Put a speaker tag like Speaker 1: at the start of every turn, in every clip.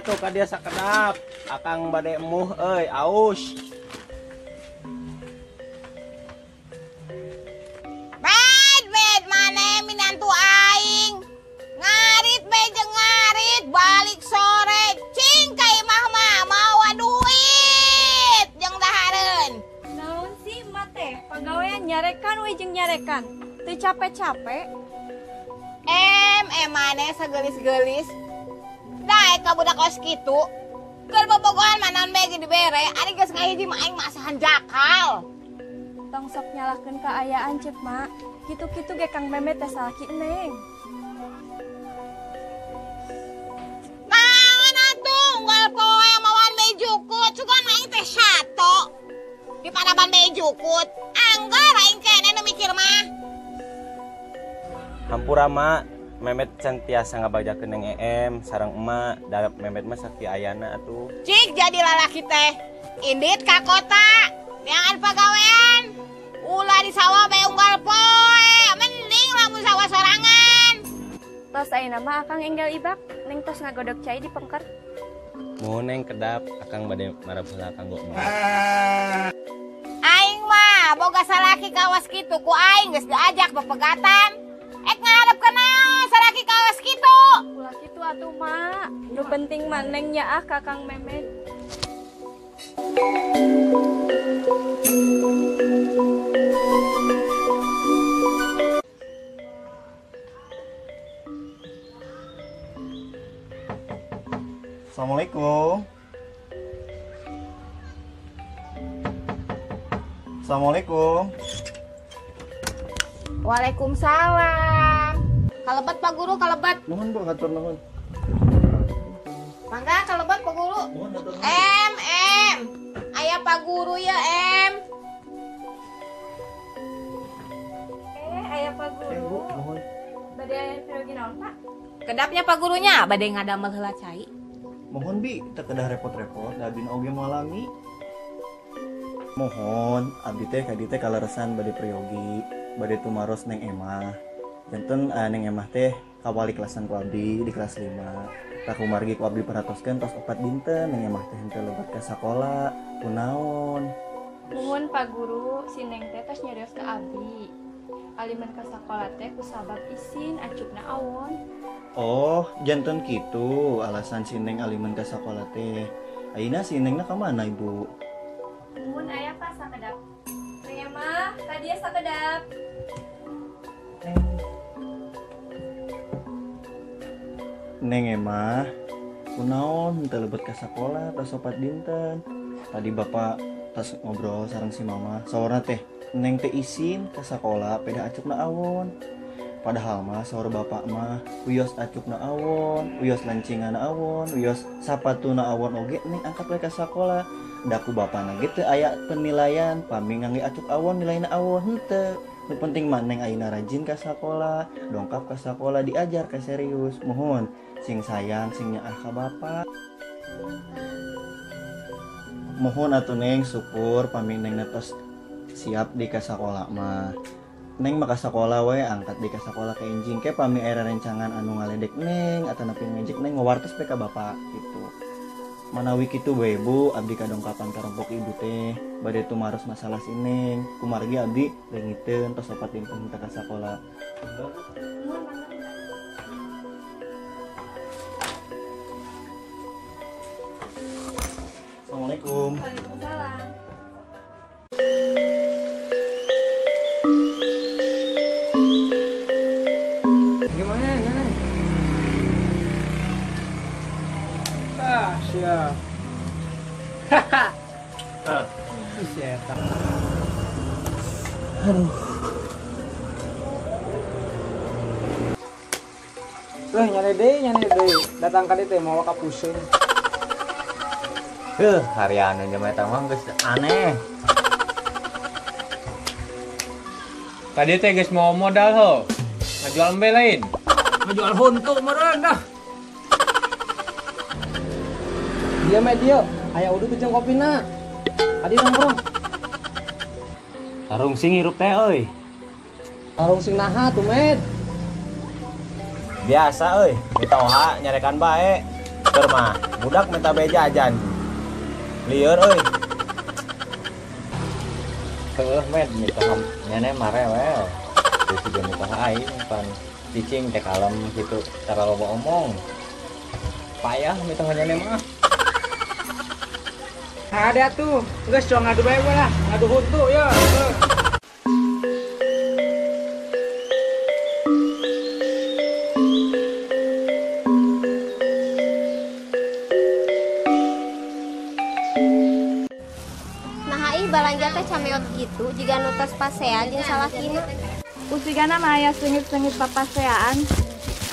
Speaker 1: atuh ka dia sakedap. Akang bade emuh euy, aus.
Speaker 2: Bed bed maneh minantu aing. Ngarit be jeung ngarit balik sore cing ka imah mah mawa duit jeung dahareun.
Speaker 3: Naon sih emak teh? Pagawean nyarekan we jeung nyarekan. Teu capek-capek.
Speaker 2: Em maneh sagelis-gelis. Daek ka budak kos kitu. Keur bobogohan mah naon bae ge dibere, ari geus ngahiji mah aing mah asahan jakal.
Speaker 3: Tong sok nyalahkeun kaayaan ceuk mak. Kitu-kitu ge Kang Memet teh salaki neng.
Speaker 2: Naon atuh unggal poe mawan bae jukut, sugan aing teh sato. Di paraban bae jukut, anggar aing keneh nu mikir mah.
Speaker 1: Hampura mak, Memet can tiasa ngabajakeun Neng EM sareng emak, da Memet mah sakieu ayana atuh.
Speaker 2: Cik jadi lalaki teh, indit ka kota, neangan pagawean. Ulah di sawah bae unggal poe, mending lamun sawah sorangan.
Speaker 3: Tos ayeuna mah akang enggal ibak, neng tos ngagodog cai di pengker.
Speaker 1: Muhun neng kedap, akang bade marab heula kanggo emak.
Speaker 2: Aing mah boga salaki kawas kitu ku aing geus diajak bepegatan. Ek ngarep naon salaki kawas kitu.
Speaker 3: Ulah kitu atuh mak, nu penting mah neng nyaah ka Kang Memet.
Speaker 4: Assalamualaikum. Assalamualaikum.
Speaker 2: Waalaikumsalam. Kalebet Pak Guru, kalebet.
Speaker 4: Nuhun Bu, hatur nuhun.
Speaker 2: Mangga kalebet Pak Guru.
Speaker 4: Nuhun hatur nuhun.
Speaker 2: M M. Aya Pak Guru ya M.
Speaker 3: Aya Pak Guru.
Speaker 4: Bu, nuhun.
Speaker 3: Bade aya pirogi naon Pak?
Speaker 2: Kedapnya Pak Gurunya bade ngadamel heula cai.
Speaker 4: Mohon bi, teu kedah repot-repot, da abdi oge moal lami. Mohon abdi teh ka dieu teh kaleresan bade priyogi, bade tumaros Neng Emah. Janten Neng Emah teh kawali kelasan ku abdi di kelas 5. Tah kumargi ku abdi perhatoskeun tos 4 dinten Neng Emah teh henteu lebet ka sakola, kunaon.
Speaker 3: Muhun Pak Guru, si Neng teh tos nyarios ka abdi. Aliman ka sakola teh kusabab isin acupna awon.
Speaker 4: Oh, janten kitu alasan si Neng aliman ka sakola teh. Ayeuna si Nengna ka mana Ibu?
Speaker 3: Muhun aya Pak sakedap. Neng Emah, ka dieu sakedap.
Speaker 4: Neng Emah, kunaon henteu lebet ka sakola tos 4 dinten. Tadi bapak tos ngobrol sareng si mama, saurna teh Neng teh isin ka sakola peda acukna awon. Padahal mah saur bapak mah wios acukna awon, wios lancinganna awon, wios sapatuna awon oge Neng angkat we ka sakola. Da ku bapana ge teu aya penilaian, pami ngangge acuk awon nilaina awon henteu. Nu penting mah Neng ayeuna rajin ka sakola, dongkap ka sakola diajar ka serius. Mohon sing sayang sing nyaah ka bapak. Mohon atuh Neng syukur pami Neng tos siap di ka sakola mah. Neng mah ka sakola we angkat di ka sakola ka enjing ke pami aya rencangan anu ngaledek Neng atau nepi ngejek Neng ngawartos we ka bapak gitu. Manawi kitu we Bu, abdi kadongkapan karompok ibu teh bade tumaros masalah si Neng. Kumargi abdi leungiteun tos 4 dinten teu ka sakola. Assalamualaikum.
Speaker 3: Waalaikumsalam.
Speaker 5: Gimana, gimana? Ah, siap. Haha. Siap. Aduh. Loh, nyane deui, datang ka dieu teh mawa ka pusing.
Speaker 6: Heuh, harian jelema eta mah geus aneh.
Speaker 7: Tadi teh geus mau modal ho. Ngajual embe lain.
Speaker 5: Ngajual huntu meureun dah. Dia mah dia, aya udut jeung kopina. Adi nongkrong.
Speaker 1: Tarung sing hirup teh euy.
Speaker 5: Tarung sing naha tuh, Med?
Speaker 1: Biasa euy, mitoha nyarekan bae. Keur mah budak minta beja ajan. Lieur euy.
Speaker 6: Heuh Med mitoha nyane mah rewel. Terus juga mitoha aing pan cicing teh kalem kitu tara loba omong. Payah mitoha nyane mah.
Speaker 5: Ada tuh, geus cong ngadu bae lah, ngadu huntu ya.
Speaker 8: Balanja teh cameot gitu jiga nu tos pasea jeung salakina.
Speaker 3: Usigana mah aya seungit-seungit papaseaan.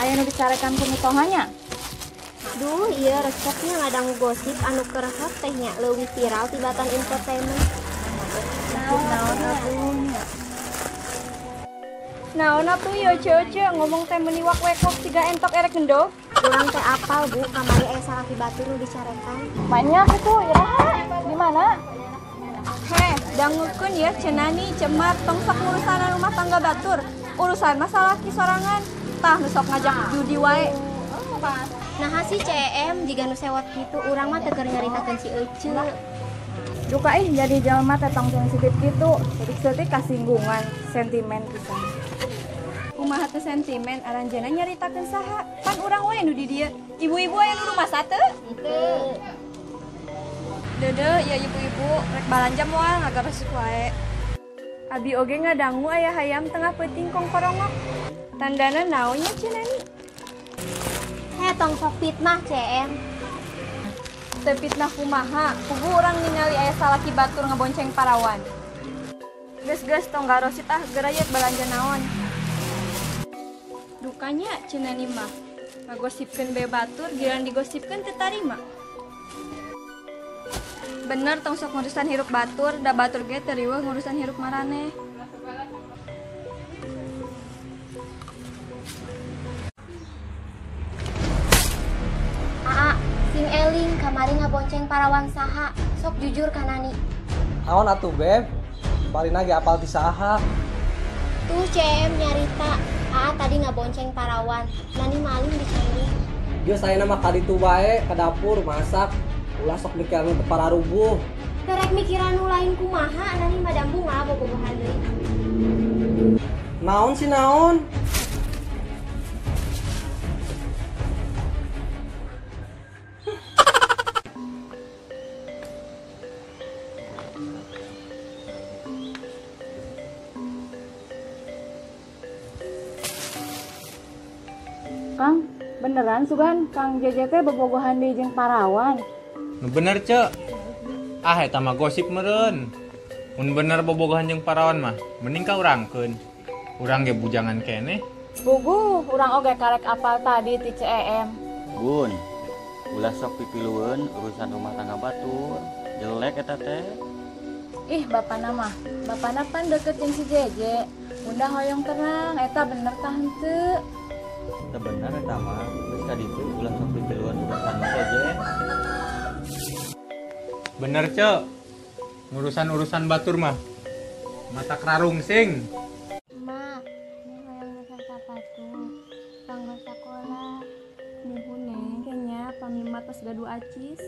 Speaker 3: Aya nu dicarekan ku mitohanya.
Speaker 8: Duh, ieu resepnya ngadangu gosip anu keur hot teh nya leuwih viral tibatan infotainment.
Speaker 3: Naon atuh nya? Naon atuh ieu ceu-ceu ngomong teh meuni wak-wekok siga entok erek gendog.
Speaker 8: Urang teh apal Bu, kamari aya salaki batur nu dicarekan.
Speaker 3: Banyak itu iraha. Di mana? Heh, dangukeun ya cenani cemar tong sok ngurusanan rumah tangga batur. Urusan masalah sorangan, tah nu sok ngajak judi wae.
Speaker 8: Nah si CM jiga nu sewot kitu urang mah teu keur nyaritakeun si Ece.
Speaker 3: Duka ih jadi jelema teh tong sensitif kitu, saeutik-saeutik kasinggungan, sentimen pisan. Kumaha teu sentimen aranjeunna nyaritakeun saha? Pan urang we nu di dieu. Ibu-ibu aya nu rumasa teu?
Speaker 8: Henteu.
Speaker 3: Dede, ya ibu-ibu, rek balanja moal ngagarosip wae. Abi oge ngadangu aya hayam tengah peuting kongkorongok. Tandana naonnya cenani?
Speaker 8: Heh, tong sok fitnah CM.
Speaker 3: Teu fitnah kumaha, kubu urang ningali aya salaki batur ngabonceng parawan. Geus-geus tong garosit ah, geura balanja naon. Dukanya cenani mah, ngagosipkeun be batur, giliran digosipkeun teu tarima. Bener tong sok ngurusan hirup batur, da batur ge teu riweuh ngurusan hirup maraneh.
Speaker 8: Aa, sing eling kamari ngabonceng parawan saha, sok jujur ka Nani.
Speaker 5: Naon atuh Beb? Palina ge apal ti saha.
Speaker 8: Tuh CM nyarita, Aa tadi ngabonceng parawan, Nani maling dicari.
Speaker 5: Geus ayeuna mah ka ditu bae ka dapur masak. Ulah sok mikiran nu pararubuh.
Speaker 8: Terek mikiran nu lain kumaha, Nani mah dambu ngabobogohan deui.
Speaker 5: Naon sih naon?
Speaker 3: Kang, beneran sugan Kang JJ teh bobogohan deui jeung parawan.
Speaker 7: Nu bener cek. Ah eta mah gosip meureun. Mun bener bobogohan jeung parawan mah mending ka urangkeun. Urang ge bujangan keneh.
Speaker 3: Buguh, urang oge karek apal tadi ti CEM.
Speaker 1: Bun, ulah sok pipilueun urusan rumah tangga batur. Jelek eta teh.
Speaker 3: Ih, bapana mah. Bapana pan deket jeung si JJ. Bunda hoyong terang, eta bener tah henteu.
Speaker 1: Teu bener eta mah, geus ka ditu ulah sok pipilueun urusan JJ.
Speaker 7: Bener cek, ngurusan-urusan batur mah mata kerarung sing.
Speaker 8: Ma, ini hoyong meser sapatu, kanggo sakola.
Speaker 3: Nuhun neng, kayaknya pamima tos gaduh acis.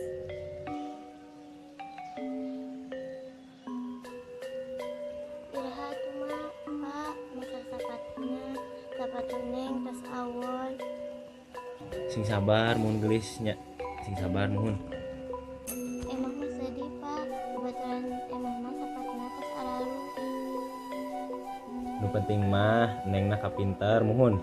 Speaker 8: Iraha atuh ma, Pak, meser sapatuna, sapatu neng tos awon.
Speaker 1: Sing sabar mun geulis nya, sing sabar nuhun.
Speaker 8: Emang mah sedih Pak, kebetulan emang mah sapatuna tos aralu.
Speaker 1: Nu penting mah nengna kapinter muhun.